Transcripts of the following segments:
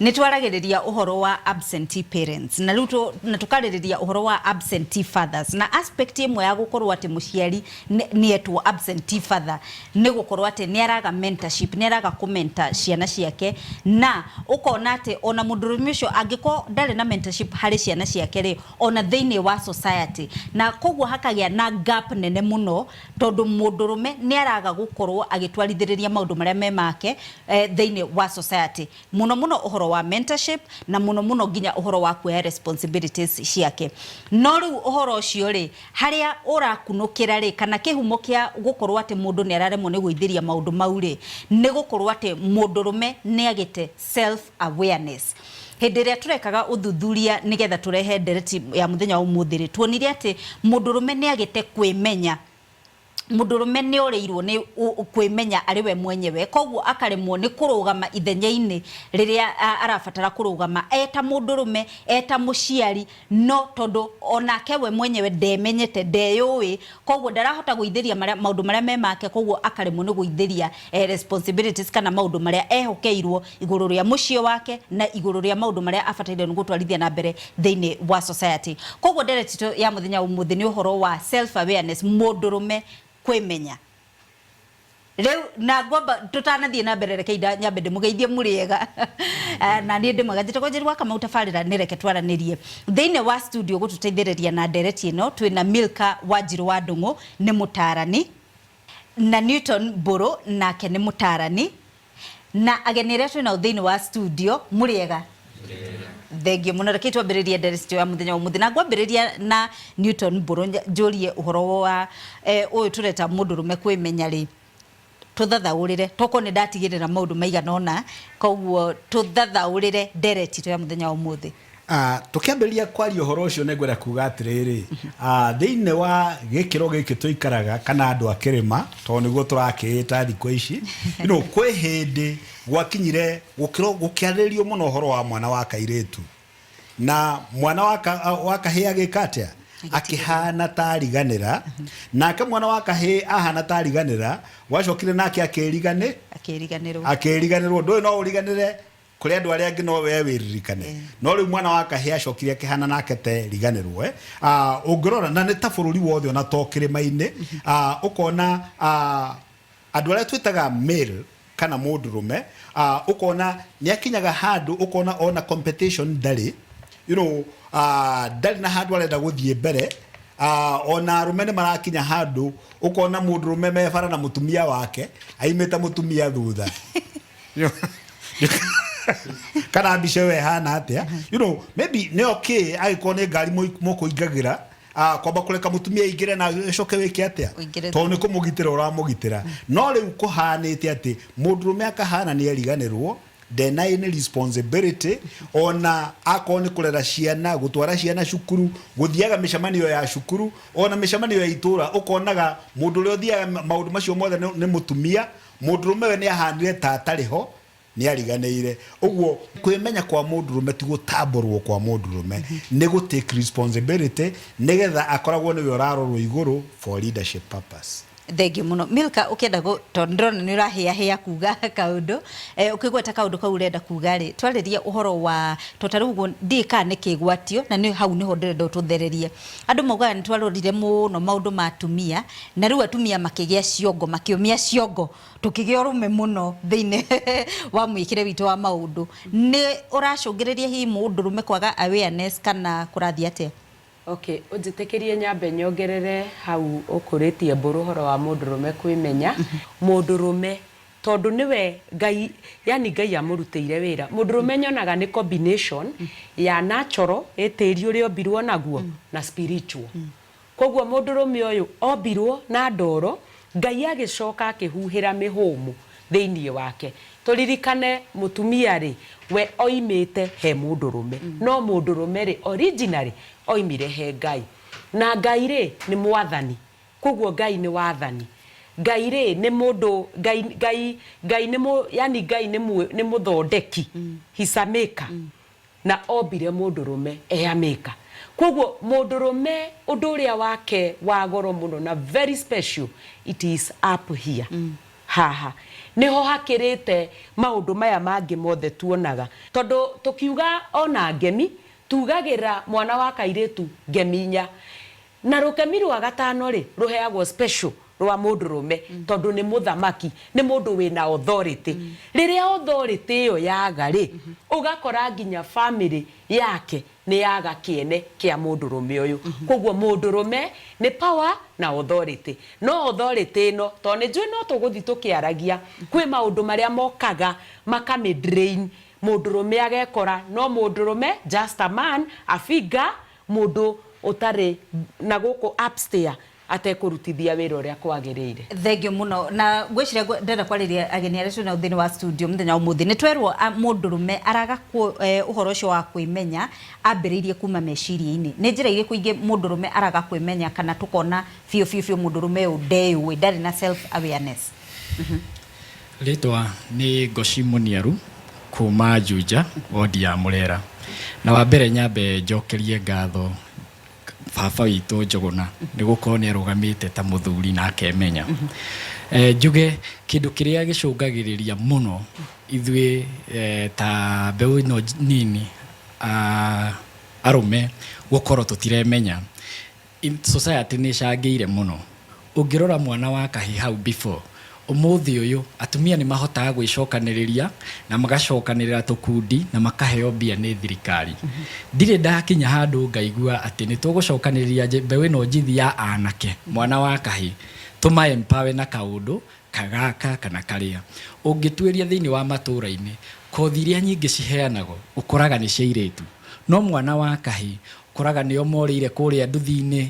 Nĩ twaragĩrĩria ũhoro wa absentee parents na rĩu na tũkarĩrĩria ũhoro wa absentee fathers, na aspect ĩmwe ya gũkorwo atĩ mũciari nĩ etwo absentee father nĩ gũkorwo atĩ nĩ araga mentorship, nĩ araga kũmenta ciana ciake, na ũkona atĩ ona mũndũrũme ũcio angĩkorwo ndarĩ na mentorship harĩ ciana ciake rĩ, ona thĩinĩ wa society, na koguo hakagĩa na gap nene mũno, tondũ mũndũrũme nĩ araga gũkorwo agĩtwarithĩrĩria maũndũ marĩa me make thĩinĩ wa society, mũno mũno ũhoro wa mentorship na mũno mũno nginya ũhoro wa kuoya responsibilities ciake. No rĩu ũhoro ũcio rĩ, harĩa ũrakunũkĩra rĩ, kana kĩhumo kĩa gũkorwo atĩ mũndũ nĩ araremwo nĩ gwĩithĩria maũndũ mau rĩ, nĩ gũkorwo atĩ mũndũrũme nĩ agĩte self awareness. Hĩndĩ ĩrĩa tũrekaga ũthuthuria nĩgetha tũrehe ndereti ya mũthenya wa ũmũthĩ rĩ, tuonire atĩ mũndũrũme nĩ agĩte kwĩmenya. Mũndũrũme nĩ orĩirwo nĩ kwĩmenya arĩ we mwenyewe, koguo akaremwo nĩ kũrũgama ithenya-inĩ rĩrĩa arabatara kũrũgama eta mũndũrũme, eta mũciari, no tondũ onake we mwenyewe ndemenyete, ndeyũĩ, koguo ndarahota gwĩithĩria maũndũ marĩa me make, koguo akaremwo nĩ gwĩithĩria responsibilities kana maũndũ marĩa ehokeirwo igũrũ rĩa mũciĩ wake na igũrũ rĩa maũndũ marĩa abataire nĩ gũtwarithia na mbere thĩinĩ wa society. Koguo ndereti itũ ya mũthenya wa ũmũthĩ nĩ ũhoro wa self awareness, mũndũrũme kwĩmenya. Rĩu na ngwamba tũtanathiĩ na mbere, reke nyambe ndĩmũgeithie. Mũrĩega? Na niĩ ndĩ mwega. Njĩtagwo Njeri wa Kamau. Tabarĩra nĩ Reke Twaranĩrie. Thĩinĩ wa studio gũtũteithĩrĩria na ndereti ĩno twĩna Milka Wanjirũ wa Ndũng'ũ, nĩ mũtarani, na Newton Mbũrũ, nake nĩ mũtarani, na ageni arĩa twĩnao thĩinĩ wa studio. Mũrĩega? Thengio mũno. Reke twambĩrĩrie ndereti ya mũthenya wa ũmũthĩ, na ngwambĩrĩria na Newton Mbũrũ, njũrie ũhoro wa ũyũ tũreta mũndũrũme kwĩmenya rĩ, tũthathaũrĩre, tokorwo nĩ ndatigĩrĩra maũndũ maigana ũna, koguo tũthathaũrĩre ndereti itũ ya mũthenya wa ũmũthĩ. Tũkĩambĩrĩria kwaria ũhoro ũcio, nĩ ngwenda kuga atĩrĩrĩ, thĩinĩ wa gĩkĩro gĩkĩ tũikaraga, kana andũ a kĩrĩma, tondũ nĩguo tũrakĩĩta thikũ ici, kwĩ hĩndĩ gwakinyire gũkĩro gũkĩarĩrĩrio mũno ũhoro wa mwana wa kairĩtu, na mwana wa kahĩĩ agĩka atĩa? Akĩhana ta ariganĩra. Nake mwana wa kahĩĩ ahana ta ariganĩra, gwacokire nake akĩrigani akĩriganĩrwo. Akĩriganĩrwo. Ndũĩ no ũriganĩre kũrĩ andũ arĩa angĩ, no we wĩririkane. No rĩu mwana wa kahĩĩ acokire akĩhana nake te riganĩrwo, eh? Ũngĩrora na nĩ ta bũrũri wothe, ona to kĩrĩma-inĩ, ũkona andũ arĩa twĩtaga male kana mũndũrũme, ũkona nĩ akinyaga handũ ũkona ona competition ndarĩ, ndarĩ na handũ arenda gũthiĩ mbere. Ona arũme nĩ marakinya handũ ũkona mũndũrũme mebara na mũtumia wake aimĩte mũtumia thutha, kana mbica ĩyo ĩhana atĩa, maybe nĩ okay angĩkorwo nĩ ngari mũkũingagĩra, kwamba kũreka mũtumia aingĩre na ũcoke wĩke atĩa? Ũingĩre. Tondũ nĩ kũmũgitĩra ũramũgitĩra. No rĩu kũhanĩte atĩ mũndũrũme akahana nĩ eriganĩrwo, ndena any responsibility, ona akorwo nĩ kũrera ciana, gũtwara ciana cukuru, gũthiaga mĩcemanio ya cukuru, ona mĩcemanio ya itũra, ũkonaga mũndũ ũrĩa ũthiaga maũndũ macio mothe nĩ mũtumia. Mũndũrũme we nĩ ahanire ta atarĩ ho, nĩ ariganĩire. Ũguo kwĩmenya kwa mũndũrũme ti gũtambũrwo kwa mũndũrũme, nĩ gũ take responsibility nĩgetha akoragwo nĩwe ũrarorwo igũrũ for leadership purpose. Thengio mũno, Milka. Ũkĩenda tondũ ndĩrona nĩ ũrahĩahĩa kuga kaũndũ, ũkĩgweta kaũndũ kau ũrenda kuga rĩ, twarĩrie ũhoro wa to ta rĩu ũguo, ndiĩ kana nĩ kĩgwatio, na nĩ hau nĩho ndĩrenda ũtũthererie. Andũ maugaga nĩ twarorire mũno maũndũ ma atumia, na rĩu atumia makĩgĩa ciongo, makĩũmia ciongo, tũkĩgĩa ũrũme mũno thĩinĩ wa mwĩkĩre witũ wa maũndũ. Nĩ ũracũngĩrĩria hihi mũndũrũme kwaga awareness, kana kũrathiĩ atĩa? Okay, ũnjĩtĩkĩrie nyambe nyongerere hau ũkũrĩtie mbũrũ ũhoro wa mũndũrũme kwĩmenya. Mũndũrũme tondũ nĩwe Ngai, yani Ngai amũrutĩire wĩra. Mũndũrũme nyonaga nĩ combination ya natural, ĩ tĩri ũrĩa ombirwo naguo, na spiritual. Koguo mũndũrũme ũyũ ombirwo na ndoro, Ngai agĩcoka akĩhuhĩra mĩhũmũ thĩinĩ wake. Tũririkane mũtumia rĩ, we oimĩte he mũndũrũme, no mũndũrũme rĩ, originally oimire he Ngai, na Ngai rĩ nĩ mwathani. Koguo Ngai nĩ wathani. Ngai rĩ nĩ mũndũ, Ngai, Ngai, Ngai nĩ mũ, yani Ngai nĩ nĩ mũthondeki. He's a maker. Na ombire mũndũrũme e a maker. Koguo mũndũrũme ũndũ ũrĩa wake wa goro mũno na very special, it is up here. Haha nĩho hakĩrĩte maũndũ maya mangĩ mothe tuonaga, tondũ tũkiuga ona ngemi tugagĩra mwana wa kairĩtu ngemi inya, na rũkemi rwa gatano rĩ rũheagwo special rwa mũndũrũme, tondũ nĩ mũthamaki, nĩ mũndũ wĩna authority. Rĩrĩa authority ĩyo yaga rĩ, ũgakora nginya family yake nĩ yaga kĩene kĩa mũndũrũme ũyũ. Koguo mũndũrũme nĩ power na authority. No authority ĩno, tondũ nĩ njũĩ no tũgũthiĩ tũkĩaragia, kwĩ maũndũ marĩa mokaga makamĩ drain, mũndũrũme agekora no mũndũrũme, just a man, a figure, mũndũ ũtarĩ na gũkũ upstairs atekũrutithia wĩra ũrĩa kwagĩrĩire. Thengio muno. Na ngwiciria ndĩrenda kwarĩria ageni arĩa twĩnao thĩinĩ wa studio mũthenya wa ũmũthĩ. Nĩ twerwo mũndũrũme araga ũhoro ũcio wa kwĩmenya ambĩrĩirie kuma meciria-inĩ. Nĩ njĩra irĩkũ ingĩ mũndũrũme araga kwĩmenya, kana tũkona biũ biũ biũ mũndũrũme ũyũ ndeyũĩ, ndarĩ na self awareness? Rĩtwa nĩ Ngoci Mũniaru kuma Juja, wodi ya Mũrera. Na wa mbere nyambe njokerie ngatho baba witũ Njũgũna nĩ gũkorwo nĩ arũgamĩte ta mũthuri na akemenya. Njuge kĩndũ kĩrĩa gĩcũngagĩrĩria mũno ithuĩ ta mbeũ ĩno nini, arũme gũkorwo tũtiremenya, society nĩ ĩcangĩire mũno. Ũngĩrora mwana wa kahĩ hau before ũmũthĩ ũyũ, atumia nĩ mahotaga gwĩcokanĩrĩria na magacokanĩrĩra tũkundi na makaheo mbia nĩ thirikari. Ndirĩ ndakinya handũ ngaigua atĩ nĩ tũgũcokanĩrĩria mbeũ ĩno njithi ya anake, mwana wa kahĩ tũma empower na kaũndũ kagaka kana karĩa. Ũngĩtuĩria thĩinĩ wa matũra-inĩ, kothi iria nyingĩ ciheanagwo ũkoraga nĩ cia airĩtu, no mwana wa kahĩ ũkoraga nĩo morĩire kũrĩa nduthi-inĩ,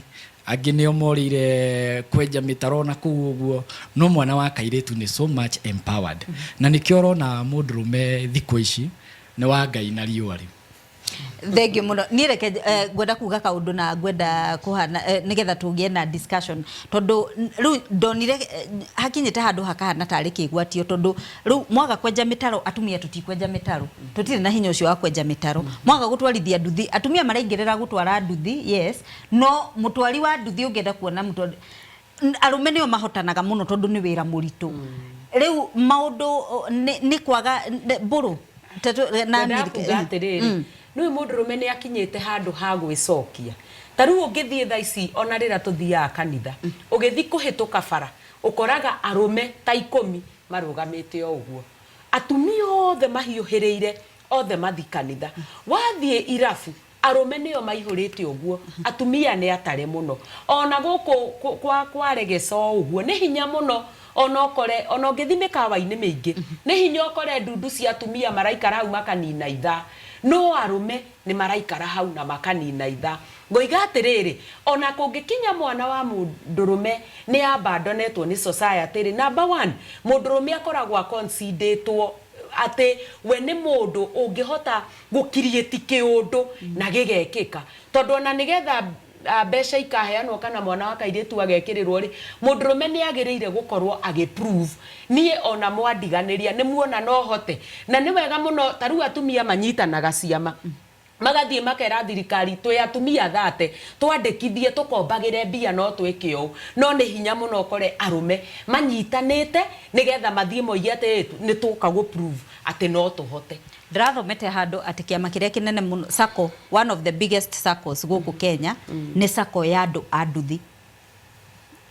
angĩ nĩo morĩire kwenja mĩtaro na kũu ũguo, no mwana wa kairĩtu nĩ so much empowered. Na nĩkĩo ũrona mũndũrũme thikũ ici nĩ wa Ngai na riũa rĩu. Thengio muno. Niĩ reke ngwenda kuga kaũndũ na ngwenda kũhana nĩgetha tũgĩe na discussion, tondũ rĩu ndonire hakinyĩte handũ hakahana tarĩ kĩgwatio, tondũ rĩu mwaga kwenja mĩtaro, atumia tũtikwenja mĩtaro, tũtirĩ na hinya ũcio wa kwenja mĩtaro. Mwaga gũtwarithia nduthi, atumia maraingĩrĩra gũtwara nduthi, yes, no mũtwari wa nduthi ũngĩenda kuona mũtwari, arũme nĩo mahotanaga mũno tondũ nĩ wĩra mũritũ. Rĩu maũndũ nĩ kwaga mbũrũ na Ngwendaga kuga atĩrĩrĩ, nĩũĩ mũndũrũme nĩ akinyĩte handũ ha gwĩcokia. Ta rĩu ũngĩthiĩ thaa ici, ona rĩrĩa tũthiaga kanitha, ũgĩthiĩ kũhĩtũka bara, ũkoraga arũme ta 10 marũgamĩte o ũguo, atumia othe mahiũhĩrĩire othe mathi kanitha. Wathiĩ irabu, arũme nĩo maihũrĩte ũguo, atumia nĩ atare mũno. Ona gũkũ kwa kwaregeca o ũguo nĩ hinya mũno ona ũkore, ona ũngĩthiĩ mĩkawa-inĩ mĩingĩ nĩ hinya ũkore ndundu cia atumia maraikara hau makanina ithaa, no arũme nĩ maraikara hau na makanina ithaa. Ngoiga atĩrĩrĩ, ona kũngĩkinya mwana wa mũndũrũme nĩ abandonetwo nĩ society rĩ, number one, mũndũrũme akoragwo aconsiderĩtwo atĩ we nĩ mũndũ ũngĩhota gũkiriĩti kĩũndũ na gĩgekĩka, tondũ ona nĩgetha mbeca ikaheanwo kana mwana wa kairĩtu agekĩrĩrwo rĩ, mũndũrũme nĩ agĩrĩire gũkorwo agĩ prove, niĩ ona mwandiganĩria nĩ muona no hote. Na nĩ wega mũno ta rĩu atumia manyitanaga ciama, magathiĩ makera thirikari, twĩ atumia 30, twandĩkithie tũkombagĩre mbia no twĩke ũũ. No nĩ hinya mũno ũkore arũme manyitanĩte nĩgetha mathiĩ moige atĩ nĩ tũka gũ prove atĩ no tũhote. Ndĩrathomete handũ atĩ kĩama kĩrĩa kĩnene mũno, sacco, one of the biggest saccos gũkũ Kenya nĩ sacco ya andũ a nduthi.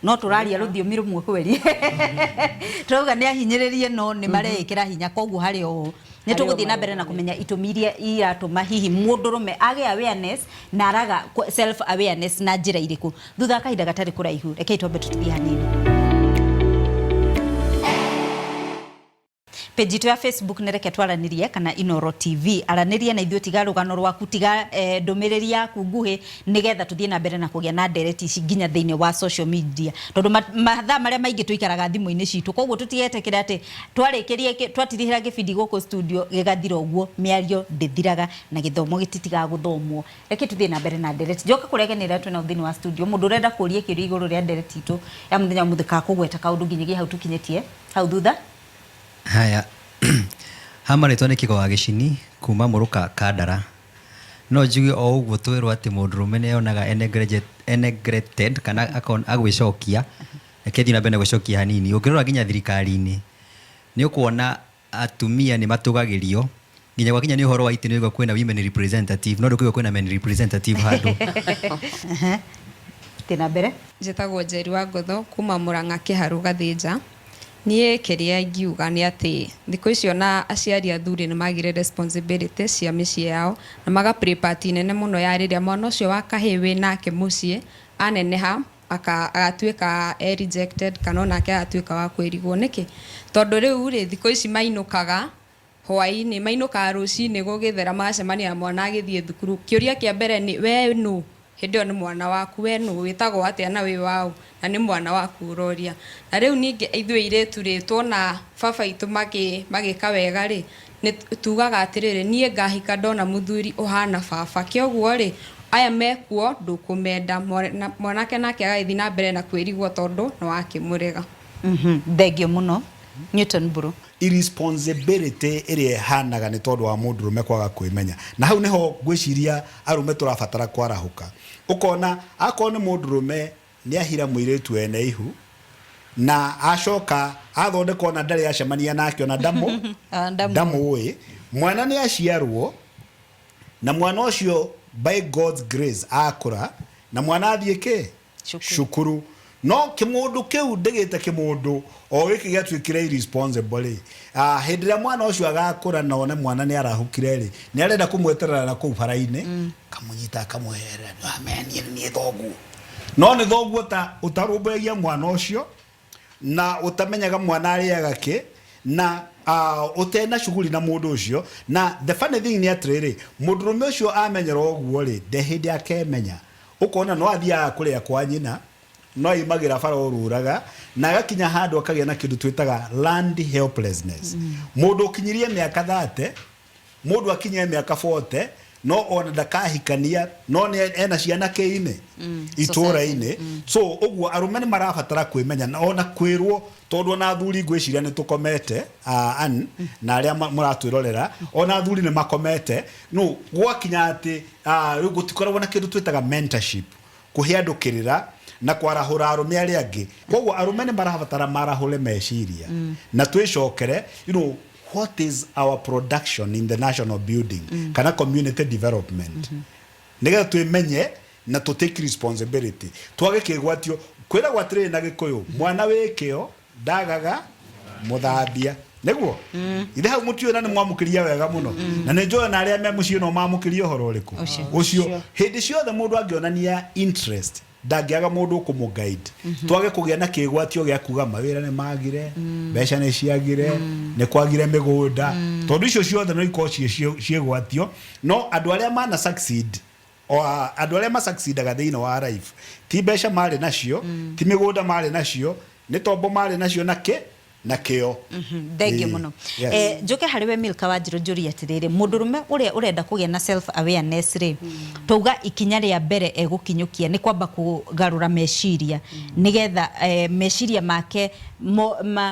No tũraria rũthiomi rũmwe kweri, tũrauga nĩ ahinyĩrĩrie, no nĩ mareĩkĩra hinya. Koguo harĩ o ũũ nĩ tũgũthiĩ na mbere na kũmenya itũmi iria iratũma hihi mũndũrũme age awareness na araga self awareness na njĩra irĩkũ thutha wa kahinda gatarĩ kũraihu. Rekei twambe tũthiĩ hanini. Page itũ ya Facebook nĩ Reke Twaranĩrie kana Inoro TV. Aranĩria na ithuĩ, tiga rũgano rwaku, tiga ndũmĩrĩri yaku nguhĩ, nĩgetha tũthiĩ na mbere na kũgĩa na ndereti ici nginya thĩinĩ wa social media, tondũ mathaa marĩa maingĩ tũikaraga thimũ-inĩ citũ. Koguo tũtigetĩkĩre atĩ twarĩkĩria twatirihĩra gĩbindi gũkũ studio gĩgathira ũguo. Mĩario ndĩthiraga na gĩthomo gĩtitigaga gũthomwo. Reke tũthiĩ na mbere na ndereti. Njoke kũrĩa ageni arĩa twĩnao thĩinĩ wa studio. Mũndũ ũrenda kũria kĩũria igũrũ rĩa ndereti itũ ya mũthenya wa ũmũthĩ, kana kũgweta kaũndũ nginyagia hau tũkinyĩtie hau thutha. Haya, ha marĩtwa nĩ Kĩgo wa Gĩcini kuma Mũrũka Kandara. No njuge o ũguo twerwo atĩ mũndũrũme nĩ onaga e neglected kana agwĩcokia. Reke thiĩ na mbere na gũcokia hanini. Ũngĩrora nginya thirikari-inĩ, nĩ ũkuona atumia nĩ matũgagĩrio nginya gwakinya nĩ ũhoro wa itĩ nĩ ũigua kwĩna women representative, no ndũkũigua kwĩna men representative handũ. Thiĩ na mbere. Njĩtagwo Njeri wa Ngotho kuma Murang'a Kĩharũ Gathĩnja. Niĩ kĩrĩa ingiuga nĩ atĩ thikũ ici ona aciari athuri nĩ magire responsibility cia mĩciĩ yao na maga play part nene mũno ya rĩrĩa mwana ũcio wa kahĩĩ wĩ nake mũciĩ aneneha agatuĩka e rejected kana onake agatuĩka wa kwĩrigwo. Nĩkĩ? Tondũ rĩu rĩ thikũ ici mainũkaga hwaĩ-inĩ, mainũkaga rũcinĩ gũgĩthera magacemania na mwana agĩthiĩ thukuru. Kĩũria kĩa mbere nĩ we nũ? Hĩndĩ ĩyo nĩ mwana waku, we nũ? Wĩtagwo atĩa na wĩ waũ? Na nĩ mwana waku ũroria. Na rĩu ningĩ ithuĩ airĩtu rĩ, tuona baba aitũ magĩka wega rĩ, nĩ tugaga atĩrĩrĩ, niĩ ngahika ndona mũthuri ũhana baba. Kĩoguo rĩ, aya mekuo ndũkũmenda. Mwanake nake agagĩthiĩ na mbere na kwĩrigwo tondũ nĩ wakĩmũrega. Thengio mũno Newton Mburu. Irresponsibility ĩrĩa ĩhanaga nĩ tondũ wa mũndũrũme kwaga kwĩmenya. Na hau nĩho ngwĩciria arũme tũrabatara kwarahũka. Ũkona akorwo nĩ mũndũrũme nĩ ahira mũirĩtu wene ihu na acoka athondeka ona ndarĩ acemania nake ona ndamũ ndamũĩ, mwana nĩ aciarwo na mwana ũcio by God's grace akũra na mwana athiĩ kĩ cukuru no kĩmũndũ kĩu ndĩgĩte kĩmũndũ o gĩkĩ gĩatuĩkire irresponsible rĩ, ah, hĩndĩ ĩrĩa mwana ũcio agakũra na one mwana nĩ arahũkire rĩ, nĩ arenda kũmweterera na kũu bara-inĩ, kamũnyita akamũherera, nĩwamenya niĩ nĩ niĩ thoguo. No nĩ thoguo ta ũtarũmbũyagia mwana ũcio na ũtamenyaga mwana arĩaga kĩ na ũtena cuguri na mũndũ ũcio. Na the funny thing nĩ atĩrĩrĩ, mũndũrũme ũcio amenyera ũguo rĩ, nde hĩndĩ akemenya. Ũkona no athiaga kũrĩa kwa nyina, no aimagĩra bara orũraga, na agakinya handũ akagĩa na kĩndũ twĩtaga learned helplessness. Mũndũ ũkinyirie mĩaka 30, mũndũ akinyie mĩaka 40, no ona ndakahikania, no nĩ ena ciana kĩ-inĩ itũũra-inĩ. So ũguo arũme nĩ marabatara kwĩmenya na ona kwĩrwo, tondũ ona athuri ngwĩciria nĩ tũkomete, Ann, na arĩa mũratwĩrorera, ona athuri nĩ makomete. No gwakinya atĩ rĩu gũtikoragwo na kĩndũ twĩtaga mentorship, kũhe andũ kĩrĩra na kwarahũra arũme arĩa angĩ. Koguo arũme nĩ marabatara marahũre meciria na twĩcokere, you know, what is our production in the national building kana community development, nĩgetha twĩmenye na tũ take responsibility, twage kĩgwatio. Kwĩragwo atĩrĩrĩ na Gĩkũyũ, mwana wĩ kĩo ndagaga mũthambia. Nĩguo ithe hau mũtiũĩ na nĩ mwamũkĩria wega mũno, na nĩ njũĩ na arĩa me mũciĩ no mamũkĩria ũhoro ũrĩkũ ũcio. Hĩndĩ ciothe mũndũ angĩonania interest, ndangĩaga mũndũ ũkũmũ guide. Twage kũgĩa na kĩgwatio gĩa kuga mawĩra nĩ magire, mbeca nĩ ciagire, nĩ kwagire mĩgũnda, tondũ icio ciothe no ikorwo ciĩgwatio. No andũ arĩa mana succeed, o andũ arĩa masucceedaga thĩinĩ wa life, ti mbeca marĩ nacio, ti mĩgũnda marĩ nacio, nĩ tombo marĩ nacio na kĩ na kĩo. Thengio mũno. Njoke harĩ we Milka Wanjirũ, njũrie atĩrĩrĩ, mũndũrũme ũrĩa ũrenda kũgĩa na self awareness rĩ, twauga ikinya rĩa mbere egũkinyũkia nĩ kwamba kũgarũra meciria, nĩgetha meciria make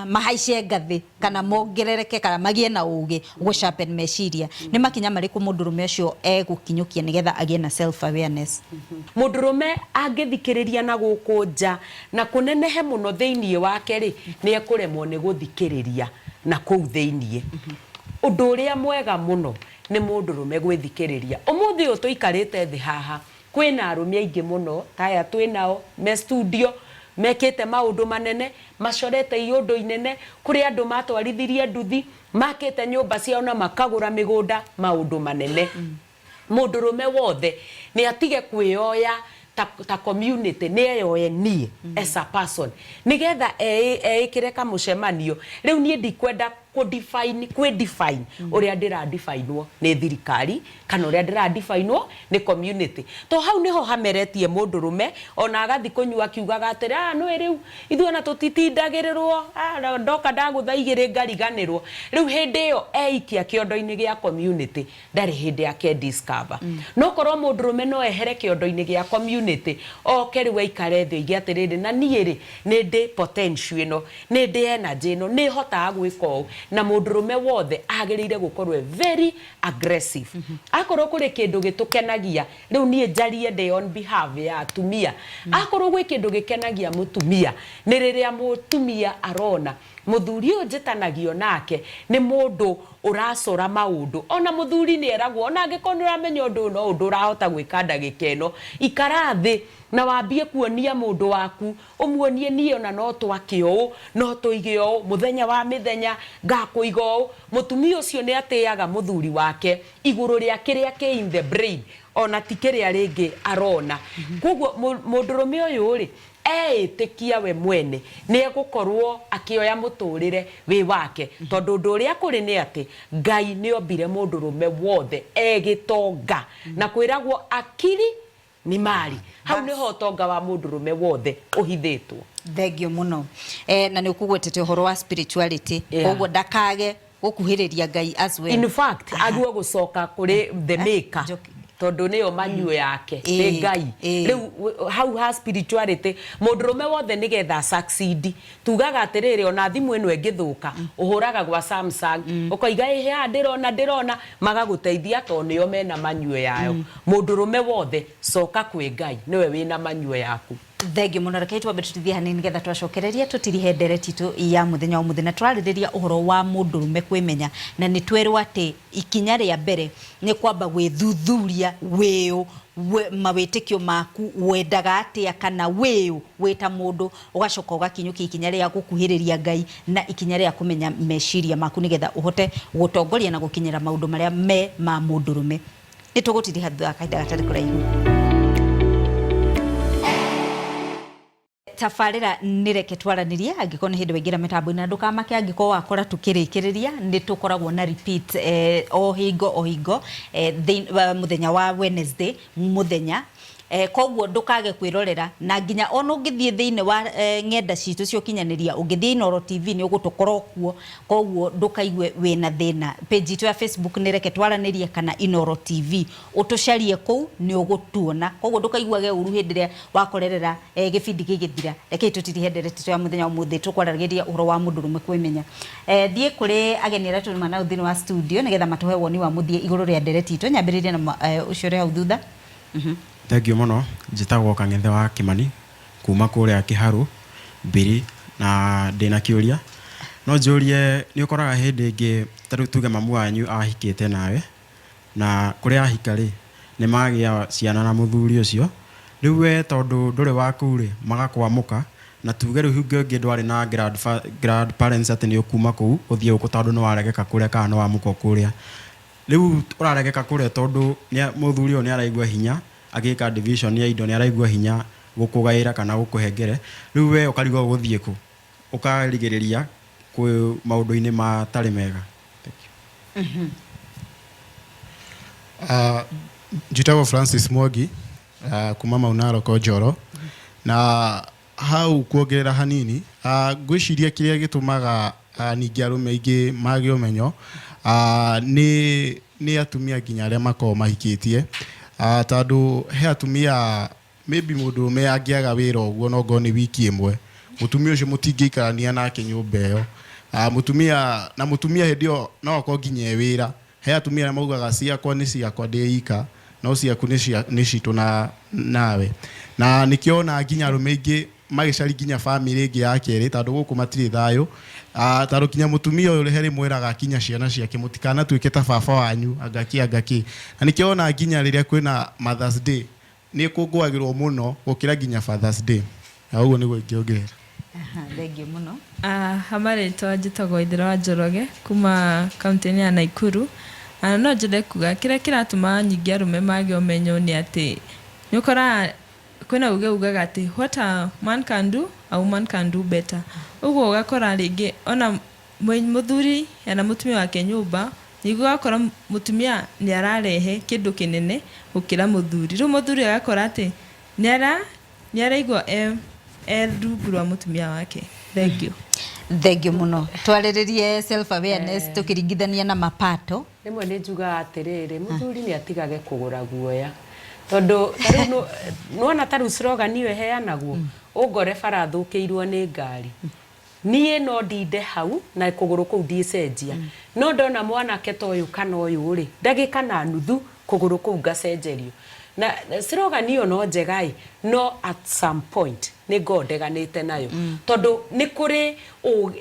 mahaice ngathĩ kana mongerereke kana magĩe na ũgĩ gũ sharpen meciria. Nĩ makinya marĩkũ mũndũrũme ũcio egũkinyũkia nĩgetha agĩe na self awareness? Mũndũrũme angĩthikĩrĩria na gũkũ nja na kũnenehe mũno thĩinĩ wake rĩ, nĩ ekũremwo nĩ gũthikĩrĩria na kũu thĩinĩ. Ũndũ ũrĩa mwega mũno nĩ mũndũrũme gwĩthikĩrĩria. Ũmũthĩ ũyũ tũikarĩte thĩ haha, kwĩna arũme aingĩ mũno ta aya twĩnao me studio, mekĩte maũndũ manene, macorete iũndũ inene, kũrĩ andũ matwarithirie nduthi, makĩte nyũmba ciao na makagũra mĩgũnda, maũndũ manene. Mũndũrũme wothe nĩ atige kwĩyoya ta community, nĩ eyoe niĩ as a person, nĩgetha eĩkĩre kamũcemanio. Rĩu niĩ ndikwenda kũ define, kwĩ define ũrĩa ndĩra definwo nĩ thirikari kana ũrĩa ndĩra definwo nĩ community. To hau nĩho hameretie mũndũrũme ona agathi kũnyua akiugaga atĩrĩ, nĩũĩ rĩu ithuĩ ona tũtitindagĩrĩrwo, ndoka ndagũtha igĩrĩ ngariganĩrwo. Rĩu hĩndĩ ĩyo eikia kĩondo-inĩ gĩa community, ndarĩ hĩndĩ ake discover. No korwo mũndũrũme no ehere kĩondo-inĩ gĩa community, oke rĩu aikare thĩ oige atĩrĩrĩ, na niĩ rĩ nĩ ndĩ potential ĩno, nĩ ndĩ energy ĩno, nĩ hotaga gwĩka ũũ. Na mũndũrũme wothe agĩrĩire gũkorwo e very aggressive. Akorwo kũrĩ kĩndũ gĩtũkenagia, rĩu niĩ njarie ndĩ on behalf ya atumia, akorwo gwĩ kĩndũ gĩkenagia mũtumia, nĩ rĩrĩa mũtumia arona mũthuri ũyũ njĩtanagio nake nĩ mũndũ ũracora maũndũ. Ona mũthuri nĩ eragwo, ona angĩkorwo nĩ ũramenya ũndũ ũyũ no ũndũ ũrahota gwĩka ndagĩka ĩno, ikara thĩ na wambie kuonia mũndũ waku, ũmuonie niĩ ona no twake ũũ, no tũige ũũ, mũthenya wa mĩthenya ngakũiga ũũ. Mũtumia ũcio nĩ atĩaga mũthuri wake igũrũ rĩa kĩrĩa kĩ in the brain, ona ti kĩrĩa rĩngĩ arona. Koguo mũndũrũme ũyũ rĩ, eĩtĩkia we mwene nĩ egũkorwo akĩoya mũtũrĩre wĩ wake, tondũ ũndũ ũrĩa kũrĩ nĩ atĩ Ngai nĩ ombire mũndũrũme wothe e gĩtonga, na kwĩragwo akili ni mali. Hau nĩho ũtonga wa mũndũrũme wothe ũhithĩtwo. Thengio mũno. Eh, na nĩ ũkũgwetete ũhoro wa spirituality. Koguo ndakage gũkuhĩrĩria Ngai as well. In fact, agwo gũcoka kũrĩ the maker, tondũ nĩyo manyuo yake nĩ Ngai. Rĩu hau ha spirituality, mũndũrũme wothe nĩgetha succeed, tugaga atĩrĩrĩ, ona thimũ ĩno ĩngĩthũka, ũhũraga gwa Samsung, ũkoiga ĩhĩ haha ndĩrona ndĩrona, magagũteithia tondũ nĩo mena manyuo yayo. Mũndũrũme wothe coka kwĩ Ngai, nĩwe wĩna manyuo yaku. Thengio mũno. Rekei twambe tũtithie hanini nĩgetha twacokereria tũtirihe ndereti itũ ya mũthenya wa ũmũthĩ, na tũrarĩrĩria ũhoro wa mũndũrũme kwĩmenya, na nĩ twerwo atĩ ikinya rĩa mbere nĩ kwamba gwĩthuthuria wĩũ, mawĩtĩkio maku, wendaga atĩa kana wĩũ wĩ ta mũndũ, ũgacoka ũgakinyũkia ikinya rĩa gũkuhĩrĩria Ngai na ikinya rĩa kũmenya meciria maku nĩgetha ũhote gũtongoria na gũkinyĩra maũndũ marĩa me ma mũndũrũme. Nĩ tũgũtiriha thutha wa kahinda gatarĩ kũraihu. Tabarĩra nĩ Reke Twaranĩrie, angĩkorwo nĩ hĩndĩ waingĩra mĩtambo-inĩ, na ndũkamake angĩkorwo wakora tũkĩrĩkĩrĩria, nĩ tũkoragwo na repeat o hingo o hingo mũthenya wa Wednesday mũthenya. Koguo ndũkage kwĩrorera, na nginya ona ũngĩthiĩ thĩinĩ wa ng'enda citũ cia ũkinyanĩria, ũngĩthiĩ Inooro TV nĩ ũgũtũkora o kuo, koguo ndũkaigue wĩna thĩna. Page itũ ya Facebook nĩ Reke Twaranĩrie kana Inooro TV, ũtũcarie kũu nĩ ũgũtuona. Koguo ndũkaiguage ũru hĩndĩ ĩrĩa wakorerera gĩbindi gĩgĩthira. Rekei tũtirihe ndereti itũ ya mũthenya wa ũmũthĩ, tũkwaragĩria ũhoro wa mũndũrũme kwĩmenya. Thiĩ kũrĩ ageni arĩa tũrĩ nao thĩinĩ wa studio nĩgetha matũhe woni wa mũthia igũrũ rĩa ndereti itũ. Nyambĩrĩrie na ũcio ũrĩ hau thutha. Thengiũ mũno, njĩtagwo Kang'ethe wa Kĩmani kuma kũrĩa Kĩharũ, Mbiri, na ndĩna kĩũria. No njũrie nĩ ũkoraga hĩndĩ ĩngĩ ta rĩu tuge mamu wanyu ahikĩte nawe, na kũrĩa ahika rĩ, nĩ magĩa ciana na mũthuri ũcio, rĩu we tondũ ndũrĩ wa kũu rĩ, magakwamũka, na tuge rĩu hingo ĩngĩ ndwarĩ na grandparents atĩ nĩ ũkuma kũu ũthiĩ gũkũ tondũ nĩ waregeka kũrĩa kana nĩ wamũkwo kũrĩa. Rĩu ũraregeka kũrĩa tondũ mũthuri ũyũ nĩ araigua hinya agĩka division ya indo, nĩ araigua hinya gũkũgaĩra kana gũkũhengere, rĩu we ũkarigwo ũgũthiĩ kũ, ũkarigĩrĩria kwĩ maũndũ-inĩ matarĩ mega. Thank you. Njĩtagwo Francis Mwangi kuma Mau Narok Njoro, na Hau kuongerera hanini, ngwĩciria kĩrĩa gĩtũmaga ningĩ arũme aingĩ mage ũmenyo nĩ nĩ atumia nginya arĩa makoragwo mahikĩtie, tondũ he atumia maybe mũndũrũme angĩaga wĩra ũguo na ongorwo nĩ wiki ĩmwe, mũtumia ũcio mũtingĩikarania nake nyũmba ĩyo. Mũtumia na mũtumia hĩndĩ ĩyo no akorwo nginya e wĩra. He atumia arĩa maugaga ciakwa nĩ ciakwa ndĩ ika, no ciaku nĩ cia nĩ citũ na nawe. Na nĩkĩo wonaga nginya arũme aingĩ magĩcaria nginya bamĩrĩ ĩngĩ ya kerĩ tondũ gũkũ matirĩ thayũ. Tondũ nginya mũtumia ũyũ he rĩmwe eraga nginya ciana ciake mũtikanatuĩke ta baba wanyu anga kĩ anga kĩ. Na nĩkĩo wonaga nginya rĩrĩa kwĩna Mother's Day nĩ ĩkũngũagĩrwo mũno gũkĩra nginya Father's Day. Na ũguo nĩguo ingĩongerera. Aha, Thengiũ mũno. Ha marĩtwa njĩtagwo Waithera wa Njoroge kuma kaunti-inĩ ya Naikuru. No nyende kuga kĩrĩa kĩratũma nyingĩ arũme mage ũmenyo nĩ atĩ nĩ ũkoraga kwĩna uge ugaga atĩ what a man can do a woman can do better. Ũguo ũgakora rĩngĩ ona mũthuri ena mũtumia wake nyũmba ningĩ ũgakora mũtumia nĩ ararehe kĩndũ kĩnene gũkĩra mũthuri. Rĩu mũthuri agakora atĩ nĩ ara nĩ araigua e e rungu rwa mũtumia wake. Thengiũ. Thengiũ mũno. Twarĩrĩrie self awareness tũkĩringithania na mapato. Rĩmwe nĩ njugaga atĩrĩrĩ, mũthuri nĩ atigage kũgũra guoya. Tondũ ta rĩu nĩwona ta rĩu slogan ĩyo ĩheanagwo, ũngore bara thũkĩirwo nĩ ngari. Niĩ no ndinde hau na kũgũrũ kũu ndicenjia. No ndona mwanake ta ũyũ kana ũyũ rĩ, ndagĩka na nuthu kũgũrũ kũu ngacenjerio. Na slogan ĩyo no njega ĩ, no at some point nĩ ngoragwo ndeganĩte nayo. Tondũ nĩ kũrĩ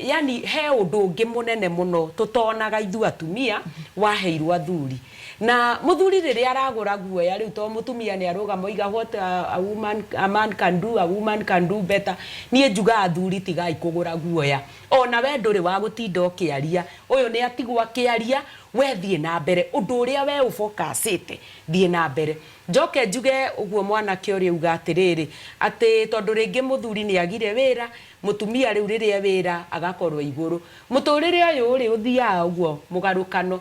yani he ũndũ ũngĩ mũnene mũno tũtonaga ithuĩ atumia waheirwo athuri. Na mũthuri rĩrĩa aragũra guoya rĩu tondũ mũtumia nĩ arũgama oiga what a woman, a man can do, a woman can do better. Niĩ njugaga athuri tigai kũgũra guoya. Ona we ndũrĩ wa gũtinda ũkĩaria. Ũyũ nĩ atigwo akĩaria, we thiĩ na mbere. Ũndũ ũrĩa we ũ focus ĩte, thiĩ na mbere. Njoke njuge ũguo mwanake ũrĩa auga atĩrĩrĩ, atĩ tondũ rĩngĩ mũthuri nĩ agire wĩra, mũtumia rĩu rĩrĩa e wĩra agakorwo igũrũ. Mũtũrĩre ũyũ rĩ, ũthiaga ũguo mũgarũkano.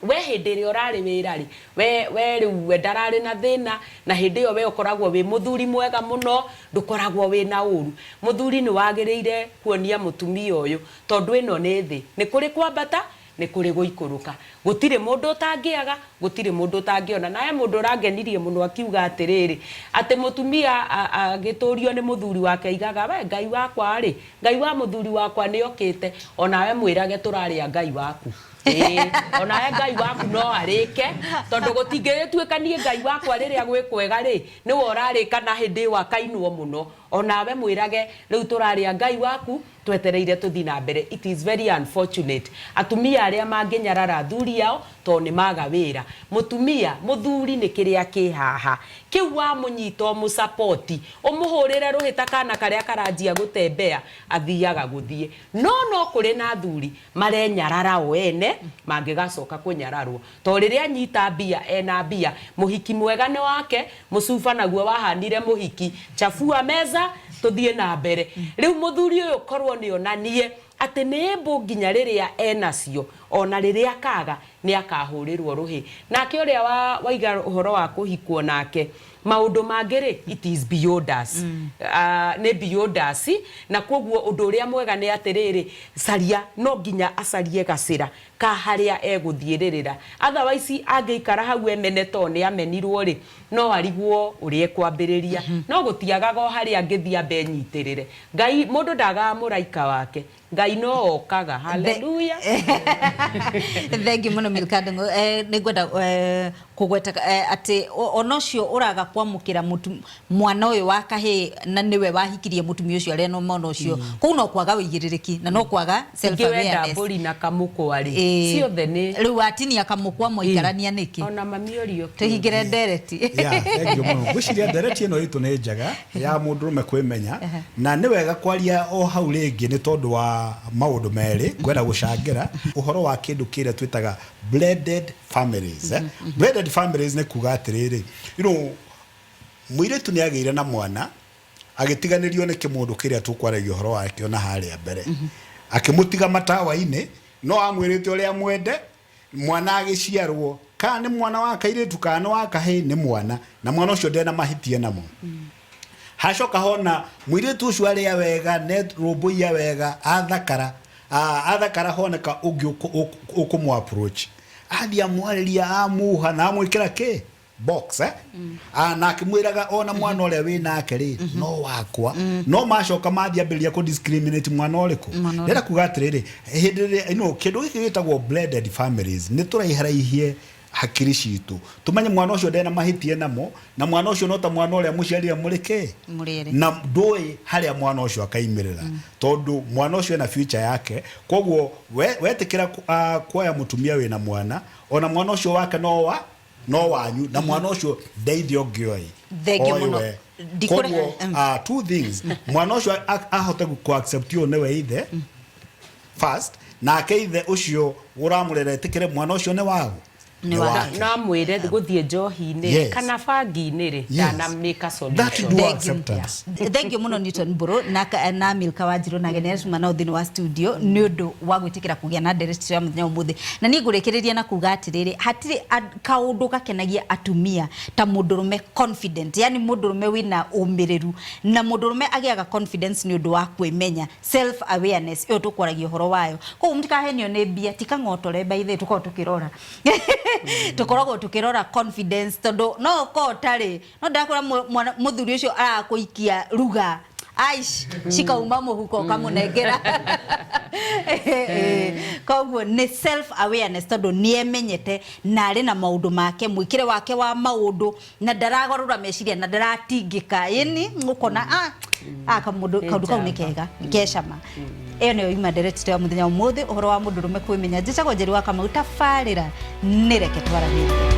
We hĩndĩ ĩrĩa ũrarĩ wĩra rĩ, we we rĩu we ndararĩ na thĩna, na hĩndĩ ĩyo we ũkoragwo wĩ mũthuri mwega mũno, ndũkoragwo wĩna ũru. Mũthuri nĩ wagĩrĩire kuonia mũtumia ũyũ, tondũ ĩno nĩ thĩ, nĩ kũrĩ kwambata, nĩ kũrĩ gũikũrũka. Gũtirĩ mũndũ ũtangĩaga, gũtirĩ mũndũ ũtangĩona. Na he mũndũ ũrangenirie mũno akiuga atĩrĩrĩ, atĩ mũtumia agĩtũrio nĩ mũthuri wake aigaga, we Ngai wakwa rĩ, Ngai wa mũthuri wakwa nĩ okĩte, onawe mwĩrage tũrarĩa Ngai waku. Ĩĩ, onawe Ngai waku no arĩke, tondũ gũtingĩgĩtuĩka niĩ Ngai wakwa rĩrĩa gwĩ kwega rĩ, nĩwe ũrarĩka na hĩndĩ ĩyo akainwo mũno. Onawe mwĩrage rĩu tũrarĩa Ngai waku, twetereire tũthiĩ na mbere. It is very unfortunate. Atumia arĩa mangĩnyarara athuri ao, tondũ nĩ maga wĩra. Mũtumia, mũthuri nĩ kĩrĩa kĩ haha. Kĩu wamũnyita ũmũ support, ũmũhũrĩre rũhĩ ta kana karĩa karanjia gũtembea, athiaga gũthiĩ. No no kũrĩ na athuri marenyarara o ene, mangĩgacoka kũnyararwo. Tondũ rĩrĩa anyita mbia, ena mbia. Mũhiki mwega nĩ wake, mũcuba naguo wahanire mũhiki. Chafua meza, tũthiĩ na mbere. Rĩu mũthuri ũyũ korwo nĩ onanie atĩ nĩ able nginya rĩrĩa enacio, ona rĩrĩa akaga, nĩ akahũrĩrwo rũhĩ. Nake ũrĩa waiga ũhoro wa kũhikwo nake, maũndũ mangĩ rĩ, it is beyond us. Nĩ beyond us, na koguo ũndũ ũrĩa mwega nĩ atĩrĩrĩ, caria, no nginya acarie gacĩra ka harĩa egũthiĩrĩrĩra. Otherwise angĩikara hau emene tondũ nĩ amenirwo rĩ, no arigwo ũrĩa ekwambĩrĩria. No gũtiagaga o harĩa angĩthiĩ ambe enyitĩrĩre. Ngai, mũndũ ndagaga mũraika wake. Ngai no okaga. Hallelujah. Thank you mũno Milka Ndung'u. Nĩ ngwenda kũgweta atĩ ona ũcio ũraga kwamũkĩra mwana ũyũ wa kahĩĩ na nĩwe wahikirie mũtumia ũcio arĩa na mwana ũcio, kũu no kwaga ũigĩrĩrĩki na no kwaga self Ingĩ wenda awareness. mbũri na kamũkwa rĩ, ciothe nĩ Rĩu watinia kamũkwa mwaikarania nĩkĩ? Ona mami ũrio Tũhingĩre ndereti. Yeah, thank you mũno. Ngwĩciria ndereti ĩno itũ nĩ njega ya mũndũrũme kwĩmenya, na nĩ wega kwaria o hau rĩngĩ nĩ tondũ wa maũndũ merĩ. Ngwenda gũcangĩra ũhoro wa kĩndũ kĩrĩa twĩtaga blended families. Blended families nĩ kuga atĩrĩrĩ, mũirĩtu nĩ agĩire na mwana, agĩtiganĩrio nĩ kĩmũndũ kĩrĩa tũkwaragia ũhoro wakĩo na harĩa mbere, akĩmũtiga matawa-inĩ, no amwĩrĩte ũrĩa mwende. Mwana agĩciarwo, kana nĩ mwana wa kairĩtu kana nĩ wa kahĩĩ, nĩ mwana, na mwana ũcio ndena mahĩtia namo. Hacoka hona mũirĩtu ũcio arĩa wega, nerũmbũiya wega, athakara, athakara, honeka ũngĩ ũkũmũ approach, athiĩ amwarĩria, amuha na amwĩkĩra kĩ box, eh? Na akĩmwĩraga ona mwana ũrĩa wĩ nake rĩ, no wakwa. No macoka mathiĩ ambĩrĩria kũ discriminate mwana ũrĩkũ. Mwana ũrĩkũ. Ndĩrenda kuga atĩrĩrĩ, hĩndĩ ĩrĩa kĩndũ gĩkĩ gĩtagwo blended families, nĩ tũraiharaihie hakiri citũ, tũmenye mwana ũcio ndena mahĩtia namo, na mwana ũcio no ta mwana ũrĩa mũciarire mũrĩ kĩ. Mũrĩ erĩ. Na ndũĩ harĩa mwana ũcio akaimĩrĩra, tondũ mwana ũcio ena future yake. Koguo wetĩkĩra kuoya mũtumia wĩna mwana, ona mwana ũcio wake no wa no wanyu, na mwana ũcio ndeithie ũngĩ oĩ. Thank you Oĩ mũno. we. Ndikũre- Koguo, two things, mwana ũcio ahote ku accept ũyũ nĩwe ithe first, nake ithe ũcio ũramũrera ĩtĩkĩre mwana ũcio nĩ waũ. Nĩ wake. No amwĩre gũthiĩ njohi-inĩ kana bangi-inĩ rĩ, ndana make a That solution. do Thank you. acceptance. Thank you mũno Newton Mbũrũ na Milka Wanjirũ na ageni arĩa tuma nao thĩinĩ wa studio nĩ ũndũ wa gwĩtĩkĩra kũgĩa na ndereti ya mũthenya ũmũthĩ. Na niĩ ngũrĩkĩrĩria na kuga atĩrĩrĩ, hatirĩ kaũndũ gakenagia atumia ta mũndũrũme confident, yani mũndũrũme wĩna ũmĩrĩru, na mũndũrũme agĩaga confidence nĩ ũndũ wa kwĩmenya, self awareness ĩyo tũkwaragia ũhoro wayo. Koguo mũtikahenio nĩ mbia, ti kang'otore by the way tũkoragwo tũkĩrora, tũkoragwo tũkĩrora confidence, tondũ no ũkorwo ũtarĩ, no ndakora mũthuri ũcio arakũikia ruga. Aish, cikauma mũhuko ũkamũnengera. Koguo nĩ self awareness, tondũ nĩ emenyete na arĩ na maũndũ make, mwĩkĩre wake wa maũndũ, na ndaragarũra meciria na ndaratingĩka, ĩni ũkona ah, ah, kamũndũ kaũndũ kau nĩ kega kecama. Ĩyo nĩyo ima ndereti ya mũthenya ũmũthĩ, ũhoro wa mũndũrũme kwĩmenya. Njĩtagwo Njeri wa Kamau, tabarĩra nĩ Reke Twaranĩrie.